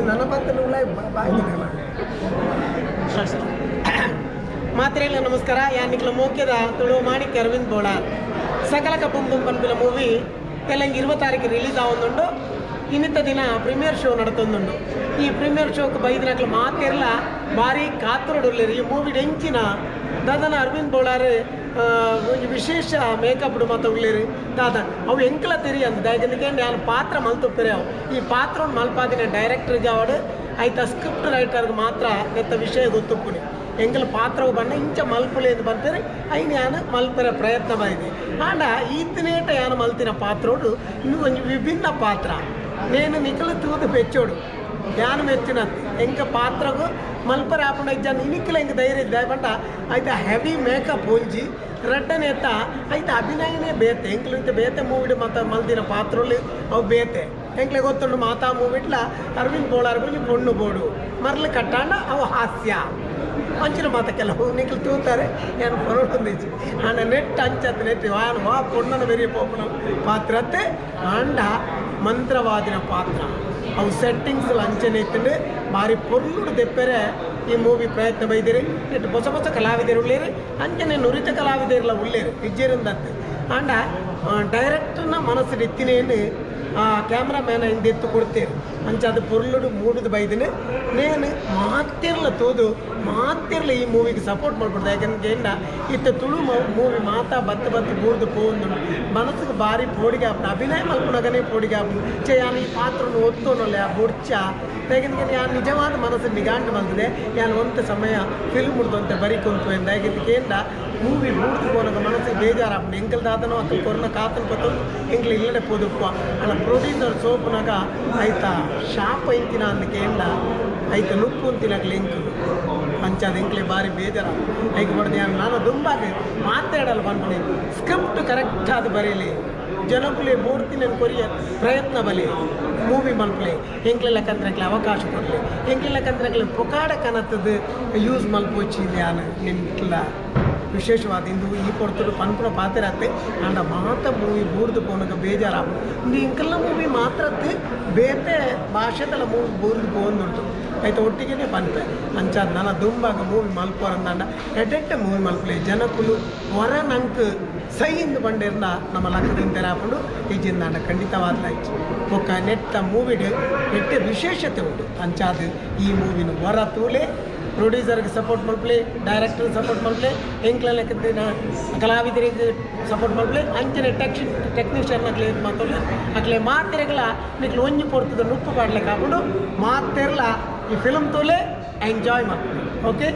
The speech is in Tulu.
ನನ್ನ ಪಾತ್ರ ಮಾತ್ರೆಲ್ಲ ನಮಸ್ಕಾರ. ಯಾನಿಕ್ಲ ಮೋಕ್ಯದ ತುಳು ಮಾಣಿಕ್ಯ ಅರವಿಂದ್ ಬೋಳಾರ್ ಸಕಲಕ ಬುಂ ಬುಂ ಪನ್ಪಿನ ಮೂವಿ ತೆಲಂಗ 20 ತಾರೀಕು ರಿಲೀಸ್ ಆವೊಂದುಂಡು. ಇನ್ನಿತ ದಿನ ಪ್ರೀಮಿಯರ್ ಶೋ ನಡತೊಂದುಂಡು. ಈ ಪ್ರೀಮಿಯರ್ ಶೋಕ್ ಬೈದಿನಕ್ಲ ಮಾತೆರ್ಲ ಭಾರಿ ಕಾತುರಡುಲ್ಲೆರ್. ಈ ಮೂವಿ ಎಂಚಿನ ದಾದನ ಅರವಿಂದ್ ಬೋಳಾರ್ ಒಂಜಿ ವಿಶೇಷ ಮೇಕಪ್ ಮಾತ ಉಲ್ಲೆರ್. ದಾದ ಅವು ಎಂಕಲ ತೆರಿಯಂದ್ ದಾಯೆಗಂದ್ರೆ ಯಾನ್ ಪಾತ್ರ ಮಲ್ತೊಪ್ಪೆರೆ ಅವು ಈ ಪಾತ್ರನ್ ಮಲ್ಪಾದಿನ ಡೈರೆಕ್ಟರ್ ಜಾವಡ್ ಐತ ಸ್ಕ್ರಿಪ್ಟ್ ರೈಟರ್ಗೆ ಮಾತ್ರ ನೆತ್ತ ವಿಷಯ ಗೊತ್ತುಪ್ಪುನಿ. ಎಂಕಲ ಪಾತ್ರವು ಬಣ್ಣ ಇಂಚ ಮಲ್ಪುಲೆ ಎಂದು ಬರ್ತಾರೆ ಐನ್ ಯಾನ್ ಮಲ್ಪೆರೆ ಪ್ರಯತ್ನ ಮಾಡಿದೆ. ಆಂಡ ಈತನೇಟ ಯಾನ್ ಮಲ್ತಿನ ಪಾತ್ರೋಡು ಇನ್ನು ಒಂಜಿ ವಿಭಿನ್ನ ಪಾತ್ರ. ನೇನು ನಿಕಲ ತೂದು ಮೆಚ್ಚೋಡು ಯಾನ್ ಮೆಚ್ಚಿನತ್ತು ಎಂಕ ಪಾತ್ರಗೂ ಮಲ್ಪರೆ ಆಪುಂಡ ಇಜ್ಜಾನ್ ಇನಿಕ್ಲ ಎಂಕ ಧೈರ್ಯ ಇದ್ದೆ ಪಂಡ ಐತ ಹೆವಿ ಮೇಕಪ್ ಒಂಜಿ ರಡ್ಡನೇತ ಐತ ಅಭಿನಯನೇ ಬೇತೆ. ಎಂಕ್ಲು ಇಂತ ಬೇತೆ ಮೂವಿಡ್ ಮಾತ ಮಲ್ದಿನ ಪಾತ್ರೊಲು ಅವು ಬೇತೆ. ಎಂಕ್ಲೆ ಗೊತ್ತುಂಡು ಮಾತಾ ಮೂವಿಡ್ಲ ಅರವಿಂದ್ ಬೋಳಾರ್ ಒಂಜಿ ಪೊಣ್ಣು ಬೋಡು ಮರ್ಲು ಕಟ್ಟಾಂಡ ಅವು ಹಾಸ್ಯ ಅಂಚಿನ ಮಾತ ಕೆಲವು ನಿಕ್ಲು ತೂತಾರೆ ಏನು ಪೊರೊಂದಿಜ್ಜಿ. ಆಂಡ ನೆಟ್ ಅಂಚತ್ ನೆಟ್ ವಾನ್ ವಾ ಪೊಣ್ಣನ ಬೆರಿಯ ಪೋಪುನ ಪಾತ್ರತೆ ಆಂಡ ಮಂತ್ರವಾದಿನ ಪಾತ್ರ ಅವು ಸೆಟ್ಟಿಂಗ್ಸ್ ಅಂಚನೆ ಇತ್ತಂಡು ಭಾರಿ ಪೊರ್ಲುಡು ದೆಪ್ಪೆರೆ ಈ ಮೂವಿ ಪ್ರಯತ್ನ ಬೈದಿರಿ. ನೆಟ್ ಹೊಸ ಹೊಸ ಕಲಾವಿದರು ಉಳ್ಳೇರು, ಅಂಚನೆ ನುರಿತ ಕಲಾವಿದರೆಲ್ಲ ಉಳ್ಳೇರು ಇಜ್ಜೇರಿಂದತ್ತು. ಆಂಡ ಡೈರೆಕ್ಟರ್ನ ಮನಸ್ಸು ಇತ್ತಿನೇನು ಆ ಕ್ಯಾಮ್ರಾಮ್ಯಾನ್ ಹಿಂದೆತ್ತು ಕೊಡ್ತೇನೆ ಅಂಚಾದ ಪೊರ್ಲುಡು ಮೂಡುದು ಬೈದಿನಿ. ನೇನು ಮಾತಿರ್ಲ ತೋದು ಮಾತಿರ್ಲ ಈ ಮೂವಿಗೆ ಸಪೋರ್ಟ್ ಮಾಡ್ಕೊಡ್ದೆ. ಯಾಕಂದ್ರೆ ಏಂಡ ಇತ್ತ ತುಳು ಮೂವಿ ಮಾತಾ ಬತ್ತು ಬತ್ತು ಬೂರ್ದು ಪೋಂದು ಮನಸ್ಸಿಗೆ ಭಾರಿ ಪೋಡಿಗೆ ಆಪುಂಡು. ಅಭಿನಯ ಮಲ್ಪುನಗನೇ ಪೋಡಿಗೆ ಆಪುಂಡು. ಚೇ ಯಾನ್ ಈ ಪಾತ್ರನು ಒತ್ತೋನಲ್ಲ ಬೊಡ್ಚ ಯಾಕಂದ್ರೆ ಯಾನ್ ನಿಜವಾದ ಮನಸ್ಸು ನಿಗಾಂಡು ಮಲ್ತದೆ. ಯಾನ್ ಒಂತೆ ಸಮಯ ಫಿಲ್ಮ್ ಮುಡ್ದಂತೆ ಬರಿ ಕುಂತು ಎಂದ ಯಾಕಂದ್ರೆ ಏಂಡ ಮೂವಿ ಬೂರ್ದು ಪೋನಗ ಮನಸ್ಸಿಗೆ ಬೇಜಾರಾಪುಂಡು. ಎಂಕಲ್ ದಾದನೋ ಅಕ್ಕಲ್ ಕೊರ್ನ ಕಾತನ್ ಪತ್ತೊಂದು ಎಂಕ್ಲ ಇಲ್ಲಡೆ ಪೋದುಪ್ಪ. ಅಲ್ಲ ಪ್ರೊಡ್ಯೂಸರ್ ಸೋಪುನಗ ಐತ ಶಾಪ ಇಂತಿನ ಅಂದಕೇಂಡ ಐತ ನುಪ್ಪು ಅಂತಿನಕ್ಲೆ ಎಂಕುಲು ಅಂಚಾದ ಎಂಕ್ಲೆ ಭಾರಿ ಬೇಜಾರ ಐಕ್ ಬಡ್ದು. ಯಾನ್ ನಾನು ದುಂಬಾಗ ಮಾತಾಡಲ್ಲ ಪನ್ಪುನಿ. ಸ್ಕ್ರಿಪ್ಟ್ ಕರೆಕ್ಟ್ ಆದ್ ಬರೀಲಿ, ಜನಕುಲೆ ಮೂರ್ತಿನ ಕೊರಿಯ ಪ್ರಯತ್ನ ಬಲಿ ಮೂವಿ ಮಲ್ಪಲೆ ಎಂಕ್ಲೆ ಲೆಕ್ಕಂದ್ರೆ ಅವಕಾಶ ಕೊಡಲಿ ಎಂಕ್ಲೆ ಲೆಕ್ಕಂದ್ರೆ ಪೊಕಾಡ ಕನತ್ತದ ಯೂಸ್ ಮಲ್ಪೊಚ್ಚಿ ಯಾನ್ ನಿಂಟ್ಲ ವಿಶೇಷವಾದ ಇಂದು ಈ ಕೊಡ್ತುಡು ಪನ್ಪುನ ಪಾತ್ರ ಆಂಡ ಮಾತ ಮೂವಿ ಬೂರ್ದು ಪೋನಗ ಬೇಜಾರಾಪುಂಡು. ಇಂದು ಇಂಕಲ್ನ ಮೂವಿ ಮಾತ್ರತ್ತು ಬೇತೆ ಭಾಷೆದಲ್ಲ ಮೂವಿ ಬೂರ್ದು ಪೋಂದುಂಟು ಐತ ಒಟ್ಟಿಗೆನೇ ಪನ್ಪೆ. ಅಂಚಾದ ನನ ದುಂಬಾಗ ಮೂವಿ ಮಲ್ಪೋರಂದಾಂಡ ಎಡೆಟ್ಟ ಮೂವಿ ಮಲ್ಪಲೆ ಜನಕುಲು ಹೊರ ನಂಕ್ ಸೈಯಿಂದ ಬಂಡಿರ್ನ ನಮ್ಮ ಲಕ್ಕದಿಂದ ತೆರಾಪುಂಡು. ಇಜ್ಜಿಂದಾಂಡ ಖಂಡಿತವಾದ ಇಜ್ಜಿ. ಬೊಕ್ಕ ನೆಟ್ಟ ಮೂವಿಡ್ ನೆಟ್ಟ ವಿಶೇಷತೆ ಉಂಟು. ಅಂಚಾದ ಈ ಮೂವಿನ ಹೊರ ತೂಲೆ ಪ್ರೊಡ್ಯೂಸರ್ಗೆ ಸಪೋರ್ಟ್ ಮಲ್ಪಲೆ, ಡೈರೆಕ್ಟರ್ ಸಪೋರ್ಟ್ ಮಲ್ಪಲೆ, ಎಂಕ್ಲ ಲೆಕ್ಕದಿನ ಕಲಾವಿದರಿಗೆ ಸಪೋರ್ಟ್ ಮಲ್ಪಲೆ, ಅಂಚನೆ ಟೆಕ್ನಿಷಿಯನ್ ಅಕ್ಲೆ ಮಾತಲ್ಲ ಅಕ್ಲೆ ಮಾತೆರೆಗಳ ನಿಕ್ಲು ಒಂಜಿ ಪೊರ್ತದ ನುಪ್ಪು ಪಾಡ್ಲೆ ಕಾಪುಂಡು. ಮಾತೆರ್ಲ ಈ ಫಿಲ್ಮ್ ತೋಲೆ ಎಂಜಾಯ್ ಮಲ್ಪಲೆ. ಓಕೆ.